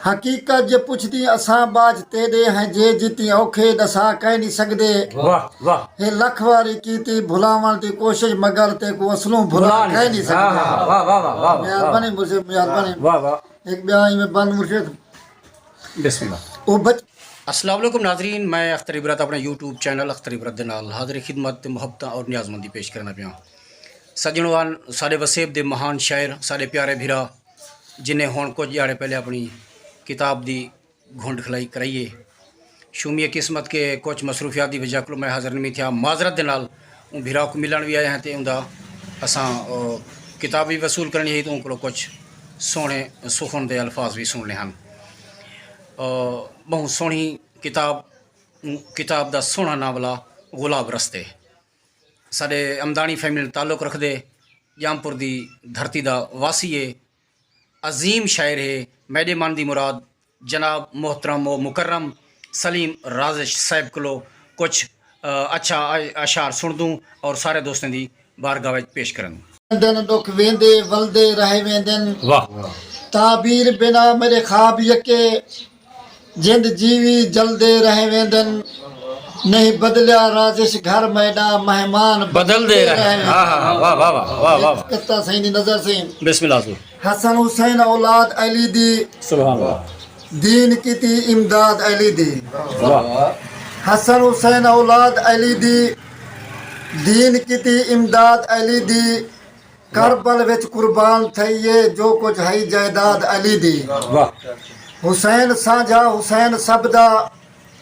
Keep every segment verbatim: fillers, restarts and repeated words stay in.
حقیقت جے پچھدیں اساں ٻاجھ تیݙے ہیں، جے جتیں اوکھے ݙسا کائے نی سڳدے۔ واہ واہ۔ ہے لکھ واری کیتی بھلاوݨ دی کوشش، مگر تیکوں اصلوں بھلا بھلا کائے نی سڳدے۔ ہاں، ہاں، واہ واہ واہ واہ۔ مہربانی مرشد، مہربانی۔ واہ واہ۔ ہک ٻیا ایویں بند مرشد۔ بسم اللہ۔ او بچ السلام علیکم ناظرین، میں اختر عبرت اپݨے یوٹیوب چینل اختر عبرت دے نال حاضر خدمت تے محبتاں اور نیاز مندی پیش کرݨا پیاں۔ سڄݨو، ساݙے وسیب دے مہان شاعر، ساݙے پیارے بھرا، جنہیں ہݨ کجھ ݙیہاڑے پہلے اپݨی کتاب دی گھنڈ کھلائی کرائی ہے۔ شومی قسمت کے کجھ مصروفیات دی وجہ کولوں میں حاضر نہیں تھیا۔ معذرت دے نال اوں بھرا کوں ملݨ وی آئے ہیں تے اوندا اساں، آ، کتاب وی وصول کرݨی ہے تے اوں کولوں کجھ سوہݨے سخن دے الفاظ وی سݨݨے ہن۔ آ، ٻہوں سوہݨی کتاب، کتاب دا سوہݨا ناول آ غلاب رستے۔ ساݙے امداݨی فیملی نال تعلق رکھدے، ڄامپور دی دھرتی دا واسی ہے، عظیم شاعر ہے۔ میݙے من دی مراد جناب محترم و مکرم سلیم رازش صاحب کولو کجھ، آ، اچھا اشعار سݨدوں اور سارے دوستیں دی بارگاہ وچ پیش کرندوں۔ ویندن ݙکھ ویندے ولدے رہ ویندن۔ واہ۔ تعبیر بنا میݙے خواب یکے، جند جیوی جلدے رہ ویندن۔ نہیں بدلیا رازش گھر میݙا، مہمان بدلدے رہ ویندن۔ ہاں، ہاں، ہاں، واہ، واہ، واہ، واہ، واہ۔ کتا سائیں دی نظر سئیں۔ بسم اللہ حضور۔ حسن حسین اولاد علی دی۔ سبحان اللہ۔ دین کیتی امداد علی دی۔ واہ۔ حسن حسین اولاد علی دی۔ دین کیتی امداد علی دی۔ کربل وچ قربان تھئی اے جو کجھ ہئی جائیداد علی دی۔ واہ۔ حسین سانجھا حسین سب دا۔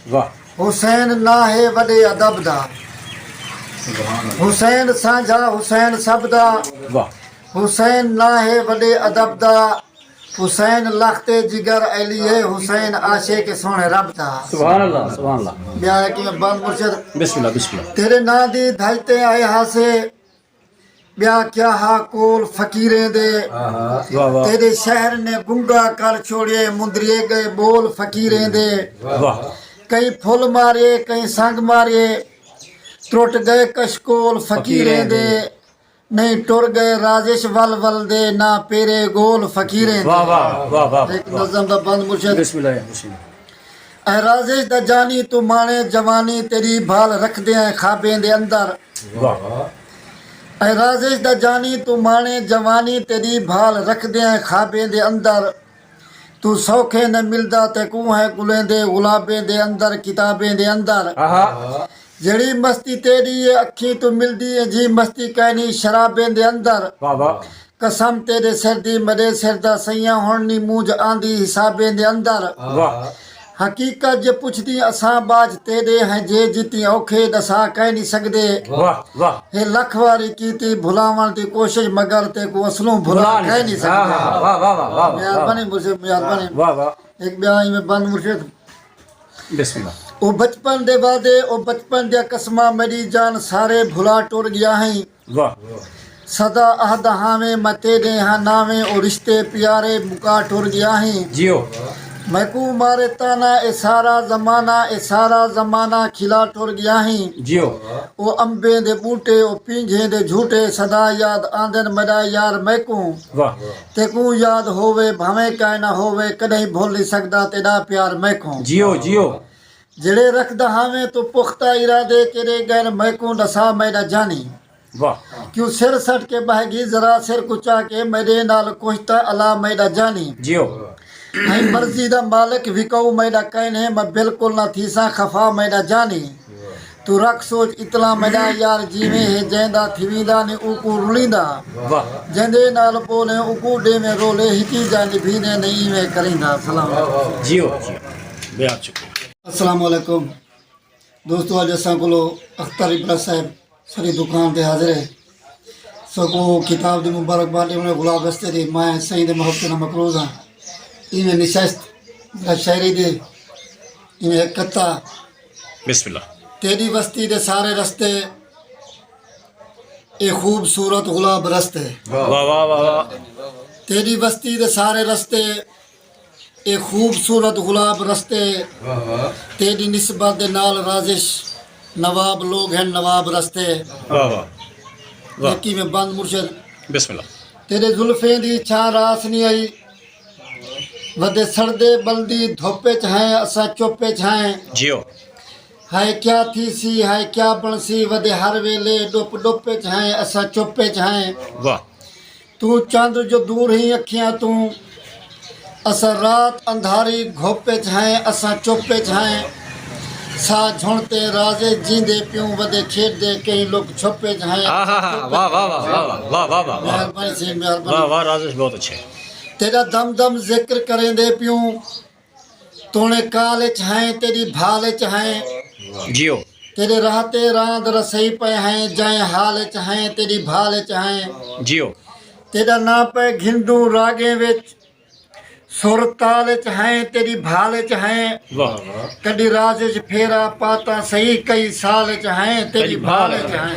واہ۔ حسین ناں ہے وݙے ادب دا۔ سبحان اللہ۔ حسین سانجھا حسین سب دا۔ واہ۔ حسین ناں ہے وݙے ادب دا۔ حسین لخت جگر علی ہے، حسین عاشق سوہݨے رب دا۔ سبحان اللہ، سبحان اللہ۔ ٻیا ہے کیویں بند مرشد۔ بسم اللہ، بسم اللہ۔ تیݙے ناں دی دھج تے آئے ہاسے، ٻیا کیا ہا کول فقیریں دے۔ واہ واہ۔ تیݙے شہر نے گنگا کر چھوڑیے، مندریے ڳئے ٻول فقیریں دے۔ واہ۔ کہیں پھل مارے، کہیں سنگ مارے، ترٹ ڳئے کشکول فقیریں دے۔ نہیں ٹر ڳئے رازش ول ول دے، نہ پیرے ڳول فقیریں دے۔ واہ واہ، واہ واہ۔ ہک نظم دا بند مرشد۔ بسم اللہ، بسم اللہ۔ اے رازش دا جانی توں ماݨے جوانی، تیݙی بھال رکھدے ہیں خوابیں دے اندر۔ واہ۔ اے رازش دا جانی توں ماݨے جوانی، تیݙی بھال رکھدے ہیں خوابیں دے اندر۔ توں سوکھے نہ ملدا تیکوں ہے ڳلیندے غلابیں دے اندر، کتابیں دے اندر۔ آہا۔ جیڑھی مستی تیݙی اے اکھیں توں ملدی اے، جیں مستی کائنی شرابیں دے اندر۔ واہ واہ۔ قسم تیݙے سر دی، میݙے سر دا سئیاں، ہݨ نی مونجھ آندی حسابیں دے اندر۔ واہ۔ حقیقت جے پچھدیں اساں ٻاجھ تیݙے ہیں، جے جتیں اوکھے ݙسا کائنی سڳدے۔ واہ واہ۔ ہے لکھ واری کیتی بھلاوݨ دی کوشش، مگر تیکوں اصلوں بھلا بھلا کائنی سڳدے۔ ہاں، ہاں، واہ واہ واہ واہ۔ مہربانی مرشد، مہربانی۔ واہ واہ۔ ہک ٻیا ایویں بند مرشد۔ بسم اللہ۔ او بچپن دے وعدے، او بچپن دیاں قسماں، میݙی جان سارے بھلا ٹر ڳیا ہیں۔ واہ۔ سدا عہد ہاویں میں تیݙے ہاں ناویں، او رشتے پیارے مکا ٹر ڳیا ہیں۔ جیو۔ میکوں مارے طعنا اے سارا زمانہ، اے سارا زمانہ کھلا ٹر ڳیا ہیں۔ جیو۔ او امبیں دے ٻوٹے، او پینگھیں دے جھوٹے، سدا یاد آندن میݙا یار میکوں۔ واہ۔ تیکوں یاد ہووے بھانویں کائے نہ ہووے، کݙاہیں بھل نی سڳدا تیݙا پیار میکوں۔ جیو، جیو۔ جیڑھے رکھدا ہاویں توں پختہ ارادے، کیݙے ڳئن میکوں ݙسا میݙا جانی۔ واہ۔ کیوں سر سٹ کے ٻہہ ڳئی ذرا، سر کوں چا کے میݙے نال کجھ تاں الا میݙا جانی۔ جیو۔ ہیں مرضی دا مالک وکاؤ میݙا کائنی، میں بالکل نہ تھیساں خفا میݙا جانی۔ توں رکھ سوچ اتلا میݙا یار، جیویں ہے جیندا تھیویندا نی اوکوں رلیندا۔ واہ۔ جیندے نال ٻولیں اوکوں ݙیویں رولے، ہکی جا نبھیندے نئیں ایویں کریندا۔ سلام۔ جیو، جیو۔ بے حد شکریہ۔ السلام علیکم دوستو، اڄ اساں کولو اختر عبرت صاحب ساݙی دکان تے حاضر ہے۔ ساکوں کتاب دی مبارکباد ݙیوݨے، غلاب رستے دی۔ میں سئیں دے محبت نال مقروض ہاں۔ ایویں نشست جیڑھا شاعری دی، ایویں ہک قطعہ۔ بسم اللہ۔ تیݙی وستی دے سارے رستے، اے خوبصورت غلاب رستے۔ واہ، واہ، واہ، واہ۔ تیݙی وستی دے سارے رستے، اے خوبصورت غلاب رستے۔ واہ، واہ۔ تیݙی نسبت دے نال رازش نواب لوگ ہن، نواب رستے۔ واہ، واہ۔ واہ۔ یکی میں بند مرشد۔ بسم اللہ۔ تیݙے زلفیں دی چھاں راس نی آئی، ودے سڑدے ٻلدی دھپ اچ ہیں، اساں چپ اچ ہیں۔ جیو۔ ہائے کیا تھیسی، ہائے کیا بݨسی، ودے ہر ویلے ݙپ ݙپ اچ ہیں، اساں چپ اچ ہیں۔ واہ۔ توں چندر جو دور ہیں اکھیاں توں، اساں رات اندھاری گھپ اچ ہیں، اساں چپ اچ ہیں۔ ساہ جھݨ تے رازش جیندے پیوں، ودے کھیݙدے کہیں لک چھپ اچ ہیں۔ ہاں ہاں ہاں، واہ واہ واہ واہ واہ واہ واہ واہ واہ۔ مہربانی سائیں، مہربانی۔ واہ واہ، رازش بہت اچھے۔ تیݙا دم دم ذکر کریندے پیوں، توݨے کال اچ ہیں، تیݙی بھال اچ ہیں۔ جیو۔ تیݙے راہ تے راند رسائی پئے ہیں، جئیں حال اچ ہیں، تیݙی بھال اچ ہیں۔ جیو۔ تیݙا ناں پئے گھندوں راڳیں وچ، سر تال اچ ہیں، تیݙی بھال اچ ہیں۔ واہ۔ کݙی رازش پھیرا پا تاں سہی، کئی سال اچ ہیں، تیݙی بھال اچ ہیں۔